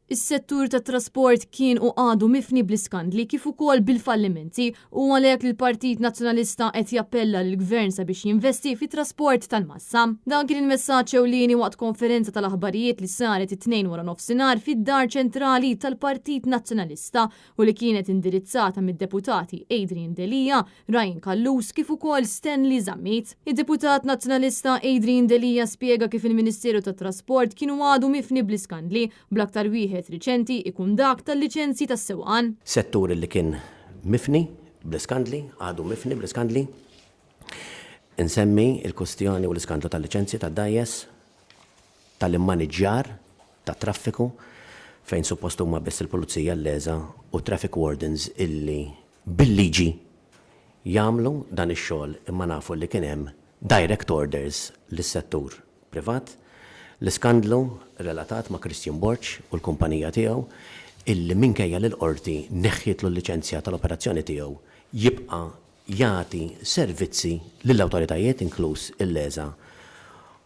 Is-settur tat-trasport kien u għadu mifni bl-iskandli kif ukoll bil-fallimenti u għalhekk li l-Partit Nazzjonalista qed jappella lill-Gvern sabiex jinvesti fit-trasport tal-massa. Dan kien il-messaġġ ewlieni waqt konferenza tal-aħbarijiet li saret it-Tnejn waranofsinhar fid-Dar Ċentrali tal-Partit Nazzjonalista u li kienet indirizzata mid-Deputati Adrian Delia, Ryan Callus kif ukoll Stanley Zammit. Id-Deputat Nazzjonalista Adrian Delia spjega kif il-Ministeru tat-Trasport kien u għadu mifni bl-iskandli, bl-aktar wieħed riċenti ikun dak tal-liċenzji tas-sewqan. Settur li kien mifni bl-iskandli, għadu mifni bl-iskandli. Insemmi l-kwistjoni u l-iskandlu tal-liċenzji tad-dgħajjes, tal-immaniġġjar tat-traffiku, fejn suppost huma biss il-Pulizija, l-LESA u t-traffic wardens illi bil-liġi jagħmlu dan ix-xogħol imma nafu li kien hemm direct orders lis-settur privat. L-iskandlu relatat ma' Christian Borg u l-kumpanija tiegħu illi minkejja li l-Qorti neħħietlu l-liċenzja tal-operazzjoni tiegħu jibqa' jagħti servizzi lill-awtoritajiet inkluż il-LESA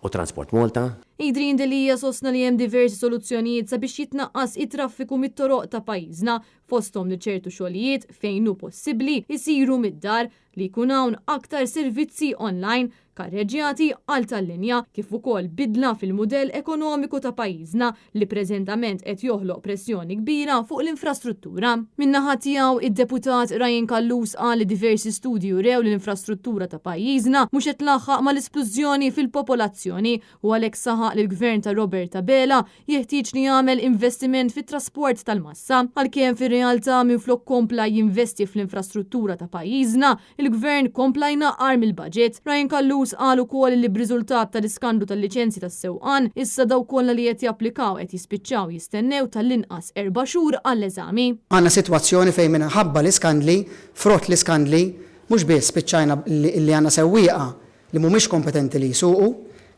u Transport Malta. Adrian Delia sostna li hemm diversi soluzzjonijiet sabiex jitnaqqas it-traffiku mit-toroq ta' pajjiżna fosthom li ċertu xogħlijiet, fejn hu possibbli, isiru mid-dar, li jkun hawn aktar servizzi online, karreġġjati għal tal-linja, kif ukoll bidla fil-mudell ekonomiku ta' pajjiżna li preżentament qed joħloq pressjoni kbira fuq l-infrastruttura. Min-naħa tiegħu, id-Deputat Ryan Callus qal li diversi studji urew li l-infrastruttura ta' pajjiżna mhux qed tlaħħaq mal-isplużjoni fil-popolazzjoni u għalhekk saħaq li l-Gvern ta' Robert Abela jeħtieġ li jagħmel investiment fit-trasport tal-massa. Għalkemm fir-realtà minflok kompla jinvesti fl-infrastruttura ta' pajjiżna, il-Gvern kompla jnaqqar mill-baġit. Ryan Callus qal ukoll li b'riżultat tal-iskandlu tal-liċenzji tas-sewqan, issa dawk kollha li qed japplikaw qed jispiċċaw jistennew tal-inqas erba' xhur għall-eżami. Għandna sitwazzjoni fejn minħabba l-iskandli, frott l-iskandli, mhux biss spiċċajna li għandna sewwieqa li mhumiex kompetenti li jsuqu,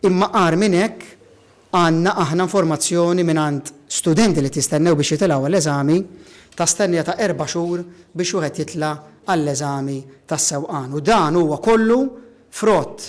imma agħar minn hekk għandna aħna informazzjoni mingħand studenti li qed jistennew biex jitilgħu għall-eżami ta' stennija ta' erba' xhur biex wieħed jitla' għall-eżami tas-sewqan. U dan huwa kollu frott,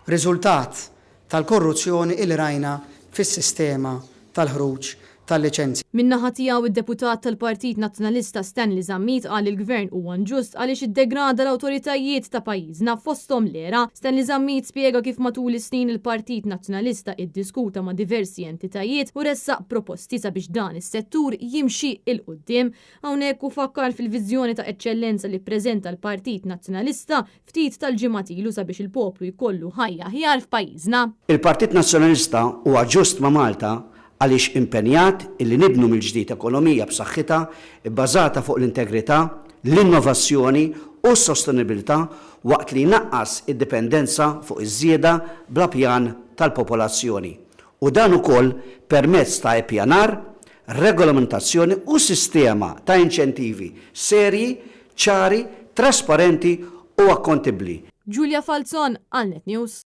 riżultat tal-korruzzjoni illi rajna fis-sistema tal-ħruġ tal-liċenzji. Min-naħa tiegħu id-Deputat tal-Partit Nazzjonalista Stanley Zammit qal li l-Gvern huwa inġust għaliex iddegrada l-awtoritajiet ta' pajjiżna fosthom l-ERA. Stanley Zammit spjega kif matul is-snin il-Partit Nazzjonalista iddiskuta ma' diversi entitajiet u ressaq proposti sabiex dan is-settur jimxi 'l quddiem. Hawnhekk hu fakkar fil-viżjoni ta' eċċellenza li ppreżenta l-Partit Nazzjonalista ftit tal-ġimgħat ilu sabiex il-poplu jkollu ħajja aħjar f'pajjiżna. Il-Partit Nazzjonalista huwa ġust ma' Malta għaliex impenjat illi nibnu mill-ġdid ekonomija b'saħħitha bbażata fuq l-integrità, l-innovazzjoni u s-sostenibilità waqt li jnaqqas id-dipendenza fuq iż-żieda bla pjan tal-popolazzjoni u dan ukoll permezz ta' ippjanar, regolamentazzjoni u sistema ta' inċentivi serji, ċari, trasparenti u akkontibbli. Julia Falzon għal Net News.